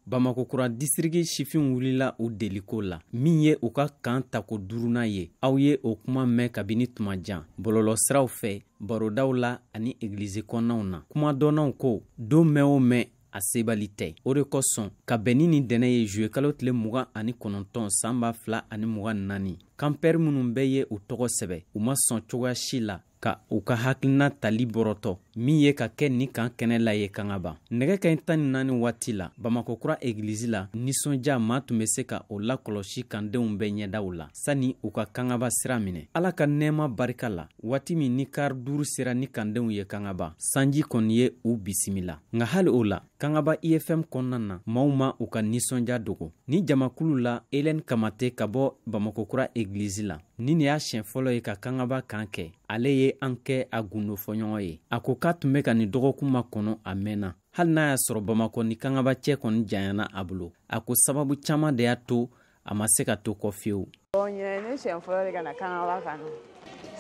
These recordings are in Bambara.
Bamakɔkura disiriki sifinw wulila u deliko la, min ye u ka kan tako duurunan ye. Aw ye o kuma mɛn kabini tuma jan bɔlɔlɔsiraw fɛ, barodaw la ani egilizi kɔnɔnaw na. Kumadɔnnaw ko don mɛn o mɛn, a sebali tɛ. O de kosɔn, ka bɛn ni nin dɛnɛ ye, zuye kalo tile 29 san 2024, kanpɛri minnu bɛɛ ye u tɔgɔ sɛbɛ, u ma sɔn cogoya si la ka u ka hakilina tali bɔrɔtɔ, min ye ka kɛ nin kan kɛnɛ la ye Kangaba. Nɛgɛ kaɲɛ 14 waati la Bamakɔkura egilizi la, nisɔndiya maa tun bɛ se ka o lakɔlɔsi kandenw bɛɛ ɲɛdaw la sani u ka Kangaba sira minɛ. Ala ka nɛɛma barika la, waati min ni kari duuru sera ni kandenw ye Kangaba, sanji kɔni ye u bisimila. Nka hali o la, Kangaba IFM kɔnɔna na, maaw ma u ka nisɔndiya dogo. Ni jamakulu la, Hélène Kamate ka bɔ Bamakɔkura egilizi la, ni nin y'a siɲɛ fɔlɔ ye ka Kangaba kan kɛ, ale ye an kɛ a gundofɔɲɔgɔn ye. A ko k'a tun bɛ ka nin dɔgɔkun makɔnɔ a mɛnna, hali n'a y'a sɔrɔ Bamakɔ ni Kangaba cɛ kɔni janyana a bolo. A ko sababu caman de y'a to a ma se ka to kɔ fiyewu. Ɲinɛ ne siɲɛ fɔlɔ de ka na Kangaba kan,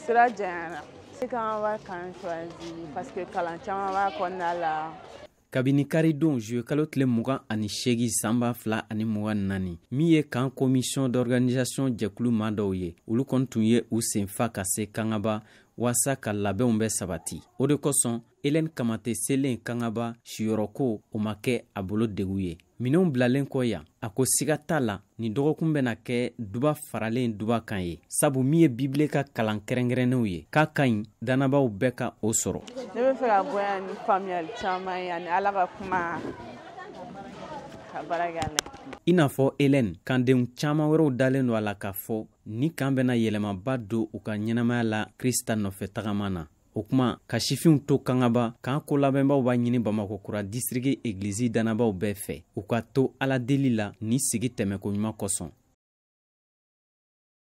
sira janyana. Kangaba kan choisi parce que kalan caman b'a kɔnɔna la. Kabini karidon juye kalo tile 28 san 2024, min ye kan commission d'organisation jɛkulu maa dɔw ye, olu kɔni tun ye u senfa ka se Kangaba waasa ka labɛnw bɛ sabati. O de kosɔn, Hélène Kamate selen Kangaba, siyɔrɔko o ma kɛ a bolo degu ye. Minɛnw bilalen kɔ yan, a ko siga t'a la nin dɔgɔkun bɛna kɛ duba faralen duba kan ye, sabu min ye bibile ka kalan kɛrɛnkɛrɛnnenw ye, k'a ka ɲi dannabaw bɛɛ ka o sɔrɔ. Ne bɛ fɛ ka bɔ yan ni faamuyali caman ye ani Ala ka kuma ka baara kɛ a la. I n'a fɔ Hélène, kandenw caman wɛrɛw dalen don a la k'a fɔ ni kan bɛna yɛlɛmaba don u ka ɲɛnamaya la Krista nɔfɛ tagama na. O kuma, ka sifinw to Kangaba kan, ko labɛnbaw b'a ɲini Bamakɔkura disiriki egilizi dannabaw bɛɛ fɛ, u ka to Ala deli la ni sigi tɛmɛko ɲuman kosɔn.